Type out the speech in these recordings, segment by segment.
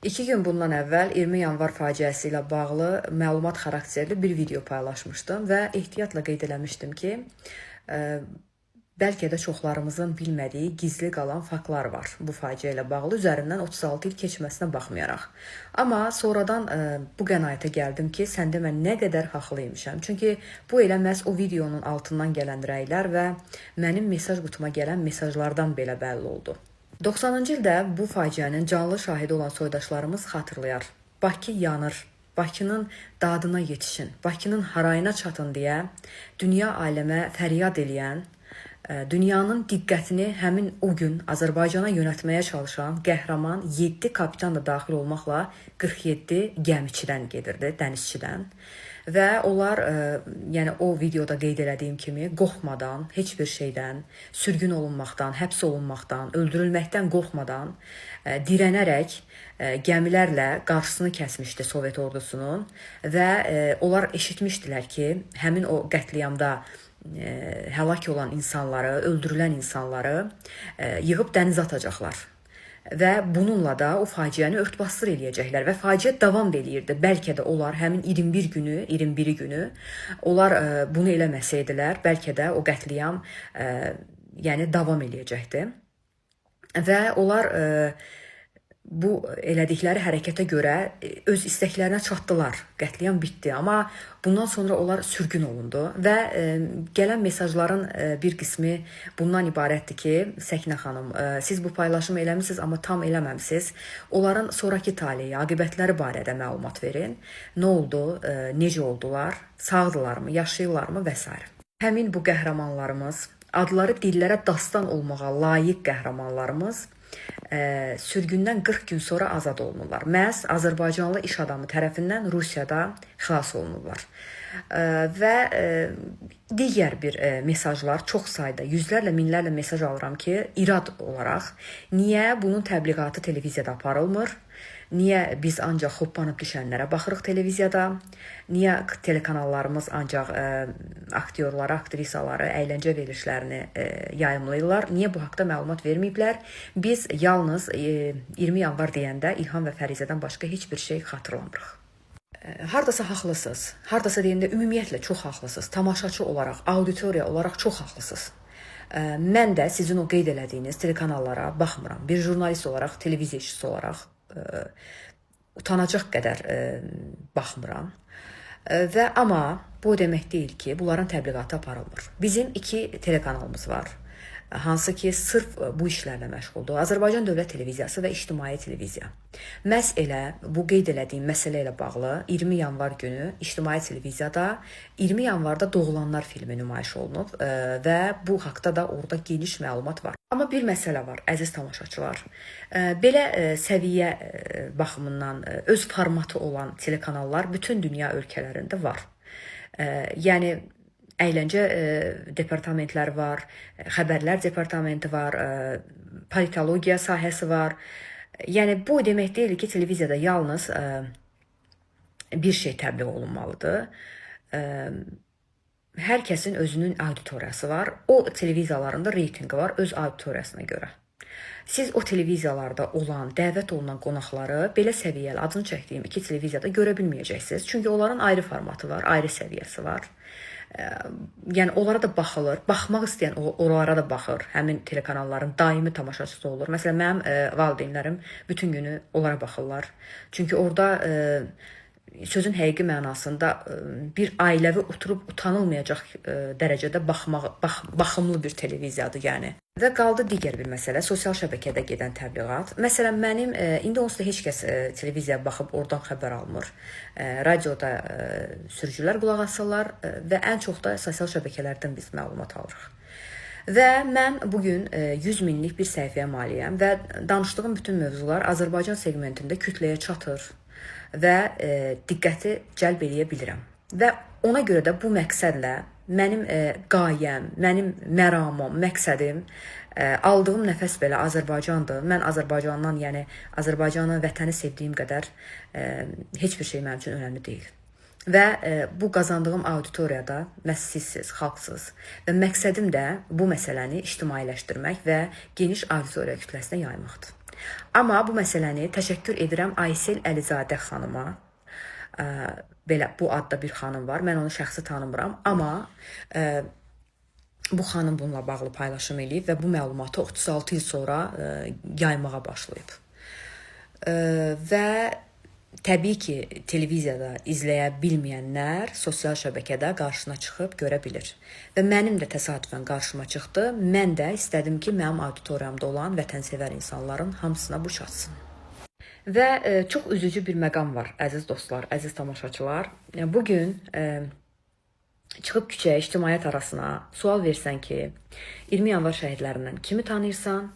2 gün bundan əvvəl 20 yanvar faciəsi ilə bağlı məlumat xarakterli bir video paylaşmışdım və ehtiyatla qeyd eləmişdim ki, bəlkə də çoxlarımızın bilmədiyi gizli qalan faktlar var bu faciə ilə bağlı, üzərindən 36 il keçməsinə baxmayaraq. Amma sonradan bu qənaətə gəldim ki, sən demə nə qədər haqlı imişəm. Çünki bu elə məhz o videonun altından gələn rəylər və mənim mesaj qutuma gələn mesajlardan belə bəlli oldu. 90-cı ildə bu faciənin canlı şahidi olan soydaşlarımız xatırlayar. Bakı yanır. Bakının dadına yetişin, Bakının harayına çatın deyə dünya aləmə fəryad eləyən, dünyanın diqqətini həmin o gün Azərbaycana yönəltməyə çalışan qəhrəman 7 kapitan da daxil olmaqla 47 gəmiçidən gedirdi, dənizçidən. Və onlar, yəni o videoda qeyd elədiyim kimi qorxmadan, heç bir şeydən, sürgün olunmaqdan, həbs olunmaqdan, öldürülməkdən qorxmadan dirənərək gəmilərlə qarşısını kəsmişdi Sovet ordusunun və onlar eşitmişdilər ki, həmin o qətliamda həlak olan insanları, öldürülən insanları yığıb dənizə atacaqlar. Və bununla da o faciəni ört-basdır eləyəcəklər və faciə davam da eləyirdi. Bəlkə də onlar həmin 21 günü, 21-i günü onlar bunu eləməsəydilər, bəlkə də o qətliam yəni davam eləyəcəkdi. Və onlar bu elədikləri hərəkətə görə öz istəklərinə çatdılar. Qətliam bitdi, amma bundan sonra onlar sürgün olundu və gələn mesajların bir qismi bundan ibarətdir ki, Səkinə xanım, siz bu paylaşımı eləmisiniz, amma tam eləməmisiniz. Onların sonrakı taleyi, aqibətləri barədə məlumat verin. Nə oldu, necə oldular, sağdırlarmı, yaşayırlarmı və s. Həmin bu qəhrəmanlarımız, adları dillərə dastan olmağa layiq qəhrəmanlarımız sürgündən 40 gün sonra azad olunurlar. Məhz Azərbaycanlı iş adamı tərəfindən Rusiyada xilas olunurlar. Və digər bir mesajlar çox sayda, yüzlərlə, minlərlə mesaj alıram ki, irad olaraq niyə bunun təbliğatı televiziyada aparılmır? Niyə biz ancaq hoppanıb düşənlərə baxırıq televiziyada? Niyə telekanallarımız ancaq aktyorları, aktrisaları, əyləncə verilişlərini yayımlayırlar? Niyə bu haqda məlumat verməyiblər? Biz yalnız 20 yanvar deyəndə İlham və Fərizədən başqa heç bir şey xatırlamırıq. Hardasa haqlısınız. Hardasa deyəndə ümumiyyətlə çox haqlısınız. Tamaşaçı olaraq, auditoriya olaraq çox haqlısınız. Mən də sizin o qeyd elədiyiniz telekanallara baxmıram. Bir jurnalist olaraq, televiziya işçisi olaraq utanacaq qədər baxmıram. Və amma bu o demək deyil ki, bunların təbliğatı aparılmır. Bizim iki telekanalımız var. Hansı ki, sırf bu işlərlə məşğuldur. Azərbaycan Dövlət Televiziyası və İctimai Televiziya. Məhz elə bu qeyd elədiyim məsələ ilə bağlı 20 yanvar günü İctimai Televiziyada 20 yanvarda Doğulanlar filmi nümayiş olunub və bu haqda da orada geniş məlumat var. Amma bir məsələ var, əziz tamaşaçılar. Belə səviyyə baxımından öz formatı olan telekanallar bütün dünya ölkələrində var. Yəni əyləncə departamentləri var, xəbərlər departamenti var, politologiya sahəsi var. Yəni bu o demək deyil ki, televiziyada yalnız bir şey təbliğ olunmalıdır. Hər kəsin özünün auditoriyası var. O televiziyaların da reytinqi var öz auditoriyasına görə. Siz o televiziyalarda olan, dəvət olunan qonaqları belə səviyyəli adını çəkdiyim iki televiziyada görə bilməyəcəksiniz. Çünki onların ayrı formatı var, ayrı səviyyəsi var. Yəni onlara da baxılır. Baxmaq istəyən oralara da baxır. Həmin telekanalların daimi tamaşaçısı olur. Məsələn, mənim valideynlərim bütün günü onlara baxırlar. Çünki orada sözün həqiqi mənasında bir ailəvi oturub utanılmayacaq dərəcədə baxımlı bir televiziyadır, yəni. Və qaldı digər bir məsələ, sosial şəbəkədə gedən təbliğat. Məsələn, mənim indi onsuz da heç kəs televiziyaya baxıb oradan xəbər almır. Radioda sürücülər qulaq asırlar və ən çox da sosial şəbəkələrdən biz məlumat alırıq. Və mən bu gün 100 minlik bir səhifəyə maliyəm və danışdığım bütün mövzular Azərbaycan seqmentində kütləyə çatır və diqqəti cəlb eləyə bilirəm. Və ona görə də bu məqsədlə mənim qayəm, mənim məramım, məqsədim, aldığım nəfəs belə Azərbaycandır. Mən Azərbaycandan, yəni Azərbaycanı, vətəni sevdiyim qədər heç bir şey mənim üçün önəmli deyil. Və bu qazandığım auditoriyada məhz sizsiz, xalqsız və məqsədim də bu məsələni ictimailəşdirmək və geniş auditoriya kütləsinə yaymaqdır. Amma bu məsələni təşəkkür edirəm Aysel Əlizadə xanıma. Belə bu adda bir xanım var. Mən onu şəxsi tanımıram, amma bu xanım bununla bağlı paylaşım eləyib və bu məlumatı 36 il sonra yaymağa başlayıb. Və təbii ki, televiziyada izləyə bilməyənlər sosial şəbəkədə qarşısına çıxıb görə bilir. Və mənim də təsadüfən qarşıma çıxdı. Mən də istədim ki, mənim auditoriyamda olan vətənsevər insanların hamısına bu çatsın. Və çox üzücü bir məqam var, əziz dostlar, əziz tamaşaçılar. Bu gün çıxıb küçəyə, ictimaiyyət arasına sual versən ki, 20 yanvar şəhidlərindən kimi tanıyırsan,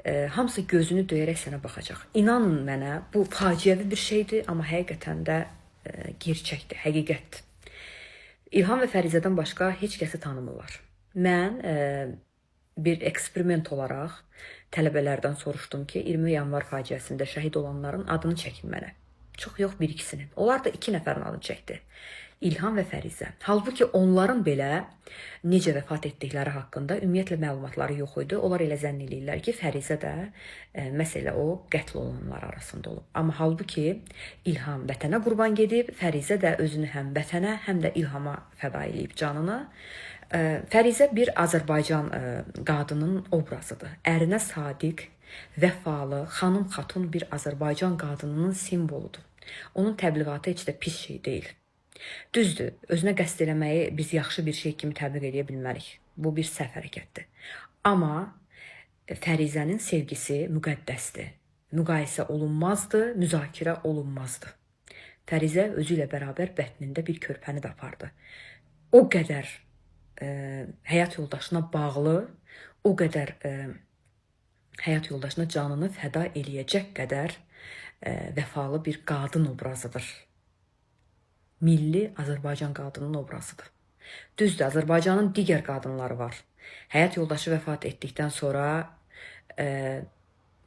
hamısı gözünü döyərək sənə baxacaq. İnanın mənə, bu faciəvi bir şeydir, amma həqiqətən də gerçəkdir, həqiqətdir. İlham və Fərizədən başqa heç kəsi tanımırlar. Mən bir eksperiment olaraq tələbələrdən soruşdum ki, 20 yanvar faciəsində şəhid olanların adını çəkin mənə. Çox yox, bir ikisinin. Onlar da 2 nəfərin adını çəkdi. İlham və Fərizə. Halbuki onların belə necə vəfat etdikləri haqqında ümumiyyətlə məlumatları yox idi. Onlar elə zənn eləyirlər ki, Fərizə də məsələ o qətl olunanlar arasında olub. Amma halbuki İlham vətənə qurban gedib, Fərizə də özünü həm vətənə, həm də İlhama fəda eləyib canını. Fərizə bir Azərbaycan qadının obrazıdır. Ərinə sadiq, vəfalı, xanım xatun bir Azərbaycan qadınının simvoludur. Onun təbliğatı heç də pis şey deyil. Düzdür, özünə qəsd eləməyi biz yaxşı bir şey kimi təbliğ eləyə bilmərik. Bu bir səhv hərəkətdir. Amma Fərizənin sevgisi müqəddəsdir. Müqayisə olunmazdı, müzakirə olunmazdı. Fərizə özü ilə bərabər bətnində bir körpəni də apardı. O qədər həyat yoldaşına bağlı, o qədər həyat yoldaşına canını fəda eləyəcək qədər vəfalı bir qadın obrazıdır. Milli Azərbaycan qadınının obrazıdır. Düzdür, Azərbaycanın digər qadınları var. Həyat yoldaşı vəfat etdikdən sonra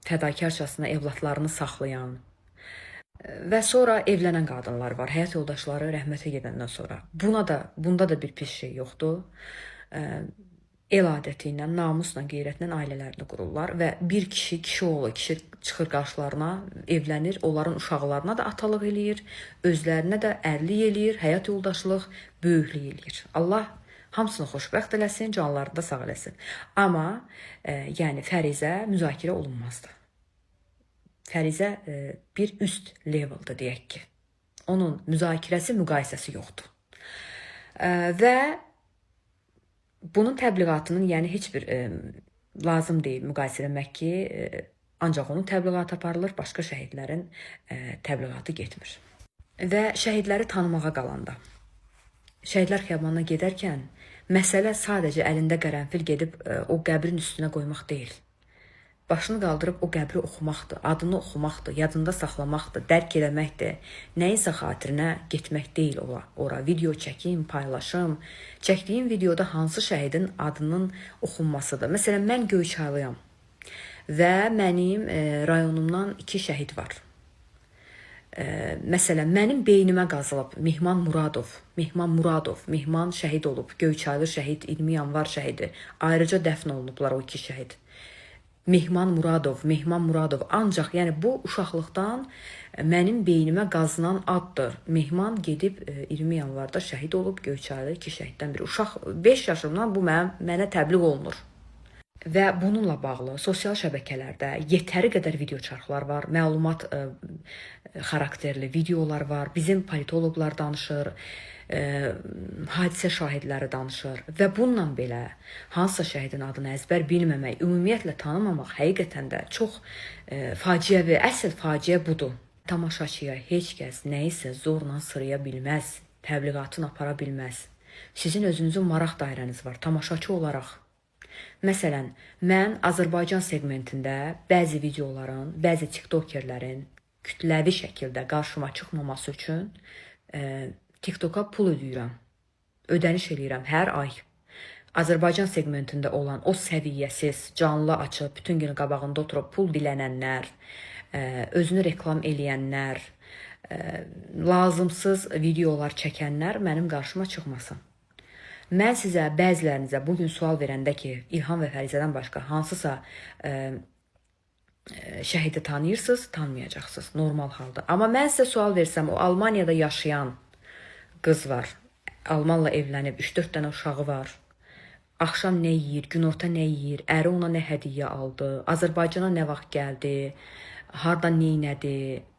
fədakarcasına evladlarını saxlayan və sonra evlənən qadınlar var. Həyat yoldaşları rəhmətə gedəndən sonra. Bunda da bir pis şey yoxdur. El adəti ilə, namusla, qeyrətlə ailələrini qururlar və bir kişi, kişi oğlu, kişi çıxır qarşılarına, evlənir, onların uşaqlarına da atalıq eləyir, özlərinə də ərlik eləyir, həyat yoldaşlıq, böyüklük eləyir. Allah hamısını xoşbəxt eləsin, canlarını da sağ eləsin. Amma yəni Fərizə müzakirə olunmazdı. Fərizə bir üst leveldir deyək ki. Onun müzakirəsi, müqayisəsi yoxdur. Və bunun təbliğatının, yəni heç bir lazım deyil müqayisə eləmək ki, ancaq onun təbliğatı aparılır, başqa şəhidlərin təbliğatı getmir. Və şəhidləri tanımağa qalanda, şəhidlər xiyabanına gedərkən məsələ sadəcə əlində qərənfil gedib o qəbrin üstünə qoymaq deyil. Başını qaldırıb o qəbri oxumaqdır, adını oxumaqdır, yadında saxlamaqdır, dərk eləməkdir. Nəyinsə xatirinə getmək deyil ora. Video çəkim, paylaşım. Çəkdiyim videoda hansı şəhidin adının oxunmasıdır. Məsələn, mən Göyçaylıyam və mənim rayonumdan 2 şəhid var. Məsələn, mənim beynimə qazılıb Mehman Muradov, Mehman Muradov, Mehman şəhid olub, Göyçaylı şəhid, 20 yanvar şəhidi. Ayrıca dəfn olunublar o 2 şəhid. Mehman Muradov, Mehman Muradov. Ancaq yəni bu uşaqlıqdan mənim beynimə qazınan addır. Mehman gedib 20 yanvarda şəhid olub, Göyçaylı 2 şəhiddən biri. Uşaq 5 yaşımdan bu mənə təbliğ olunur. Və bununla bağlı sosial şəbəkələrdə yetəri qədər video çarxlar var, məlumat xarakterli videolar var. Bizim politoloqlar danışır, hadisə şahidləri danışır və bununla belə hansısa şəhidin adını əzbər bilməmək, ümumiyyətlə tanımamaq həqiqətən də çox faciəvi, əsl faciə budur. Tamaşaçıya heç kəs nəyisə zorla sıraya bilməz, təbliğatını apara bilməz. Sizin özünüzün maraq dairəniz var, tamaşaçı olaraq. Məsələn, mən Azərbaycan segmentində bəzi videoların, bəzi tiktokerlərin kütləvi şəkildə qarşıma çıxmaması üçün TikToka pul ödəyirəm. Ödəniş eləyirəm hər ay. Azərbaycan segmentində olan o səviyyəsiz, canlı açıb, bütün gün qabağında oturub pul dilənənlər, özünü reklam eləyənlər, lazımsız videolar çəkənlər mənim qarşıma çıxmasın. Mən sizə, bəzilərinizə bugün sual verəndə ki, İlham və Fərizədən başqa hansısa şəhidi tanıyırsınız, tanımayacaqsınız normal halda. Amma mən sizə sual versəm, o Almaniyada yaşayan qız var. Almanla evlənib, 3-4 dənə uşağı var. Axşam nə yeyir, günorta nə yeyir, əri ona nə hədiyyə aldı, Azərbaycana nə vaxt gəldi, harda neynədi,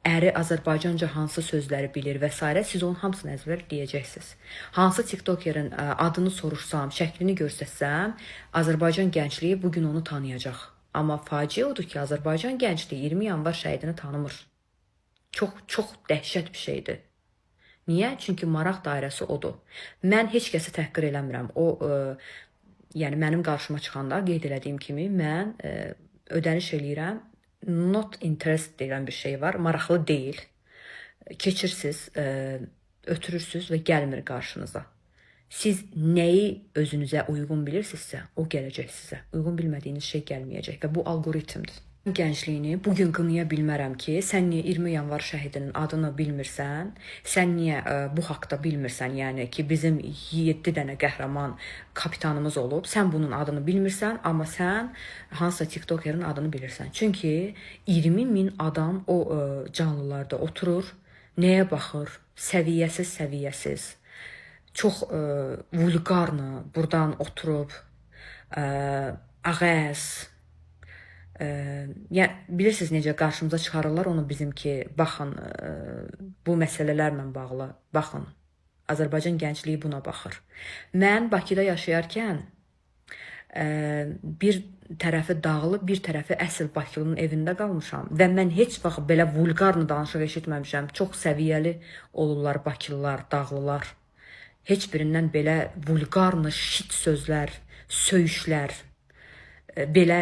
əri Azərbaycanca hansı sözləri bilir və sairə, siz onun hamısını əzbər deyəcəksiniz. Hansı TikTokerin adını soruşsam, şəklini göstərsəm, Azərbaycan gəncliyi bu gün onu tanıyacaq. Amma faciə odur ki, Azərbaycan gəncliyi 20 yanvar şəhidini tanımır. Çox, çox dəhşət bir şeydir. Niyə? Çünki maraq dairəsi odur. Mən heç kəsi təhqir eləmirəm. O yəni mənim qarşıma çıxanda qeyd elədiyim kimi mən ödəniş eləyirəm. Not interest deyilən bir şey var. Maraqlı deyil. Keçirsiz, ötürürsüz və gəlmir qarşınıza. Siz nəyi özünüzə uyğun bilirsinizsə, o gələcək sizə. Uyğun bilmədiyiniz şey gəlməyəcək və bu alqoritmdir. Gəncliyini bu gün qınaya bilmərəm ki, sən niyə 20 yanvar şəhidinin adını bilmirsən, sən niyə bu haqda bilmirsən, yəni ki, bizim 7 dənə qəhrəman kapitanımız olub, sən bunun adını bilmirsən, amma sən hansısa TikTokerin adını bilirsən. Çünki 20 min adam o canlılarda oturur, nəyə baxır? Səviyyəsiz, səviyyəsiz. Çox vulqarlı burdan oturub ağəz, yəni bilirsiniz necə qarşımıza çıxarırlar onu bizim ki, baxın bu məsələlərlə bağlı, baxın. Azərbaycan gəncliyi buna baxır. Mən Bakıda yaşayarkən bir tərəfi dağlı, bir tərəfi əsl Bakılının evində qalmışam və mən heç vaxt belə vulqarlı danışıq eşitməmişəm. Çox səviyyəli olurlar Bakılılar, dağlılar. Heç birindən belə vulqarlı şit sözlər, söyüşlər, belə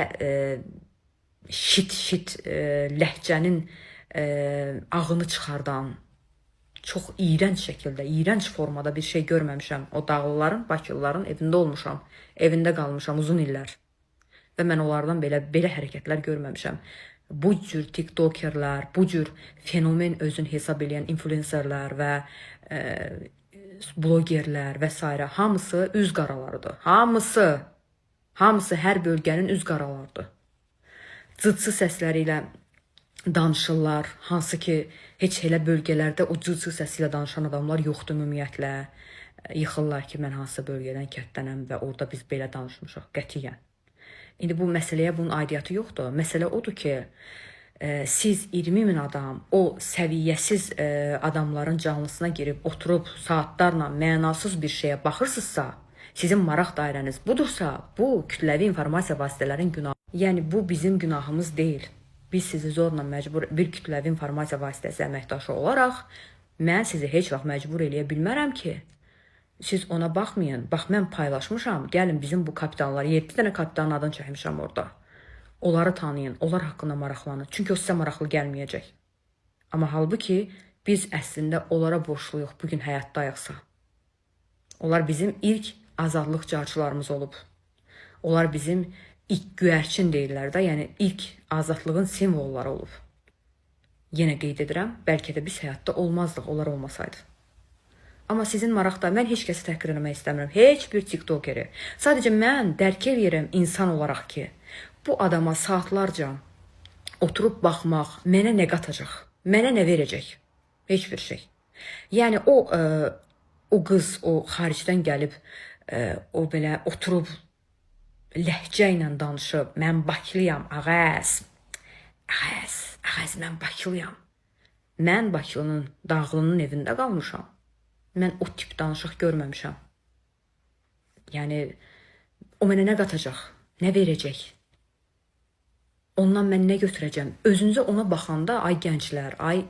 şit ləhcənin ağını çıxardan çox iyrənc şəkildə, iyrənc formada bir şey görməmişəm. O dağlıların, Bakılıların evində olmuşam, evində qalmışam uzun illər. Və mən onlardan belə hərəkətlər görməmişəm. Bu cür TikTokerlər, bu cür fenomen özünü hesab eləyən influencerlər və blogerlər və sairə hamısı üz qaralarıdır. Hamısı, hamısı hər bölgənin üz qaralarıdır. Cıcı səsləri ilə danışırlar, hansı ki heç elə bölgələrdə o cıcı səsi ilə danışan adamlar yoxdur ümumiyyətlə. Yıxırlar ki, mən hansısa bölgədən, kənddənəm və orada biz belə danışmışıq qətiyyən. İndi bu məsələyə bunun aidiyyatı yoxdur. Məsələ odur ki, siz 20 min adam o səviyyəsiz adamların canlısına girib oturub saatlarla mənasız bir şeyə baxırsınızsa, sizin maraq dairəniz budursa, bu kütləvi informasiya vasitələrinin günahı. Yəni bu bizim günahımız deyil. Biz sizi zorla məcbur bir kütləvi informasiya vasitəsi əməkdaşı olaraq mən sizi heç vaxt məcbur eləyə bilmərəm ki, siz ona baxmayın. Bax mən paylaşmışam. Gəlin bizim bu kapitanlar, 7 dənə kapitanın adını çəkmişəm orada. Onları tanıyın, onlar haqqında maraqlanın. Çünki o sizə maraqlı gəlməyəcək. Amma halbuki biz əslində onlara borcluyuq bu gün həyatdayıqsa. Onlar bizim ilk azadlıq carçılarımız olub. Onlar bizim ilk göyərçin deyirlər də, yəni ilk azadlığın simvolları olub. Yenə qeyd edirəm, bəlkə də biz həyatda olmazdıq, onlar olmasaydı. Amma sizin maraqda mən heç kəsi təhqir eləmək istəmirəm. Heç bir TikTokeri. Sadəcə mən dərk eləyirəm insan olaraq ki, bu adama saatlarca oturub baxmaq mənə nə qatacaq? Mənə nə verəcək? Heç bir şey. Yəni o qız, o xaricdən gəlib, o belə oturub ləhcə ilə danışıb, mən Bakılıyam, ağəz. Ağəz, ağəz, mən Bakılıyam. Mən Bakılının, dağlının evində qalmışam. Mən o tip danışıq görməmişəm. Yəni o mənə nə qatacaq? Nə verəcək? Ondan mən nə götürəcəm? Özünüzə ona baxanda ay gənclər, ay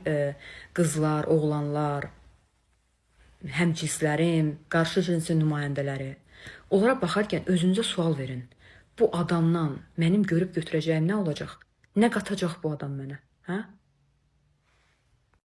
qızlar, oğlanlar, həmcinslərim, qarşı cinsin nümayəndələri, onlara baxarkən özünüzə sual verin. Bu adamdan mənim görüb götürəcəyim nə olacaq? Nə qatacaq bu adam mənə? Hə?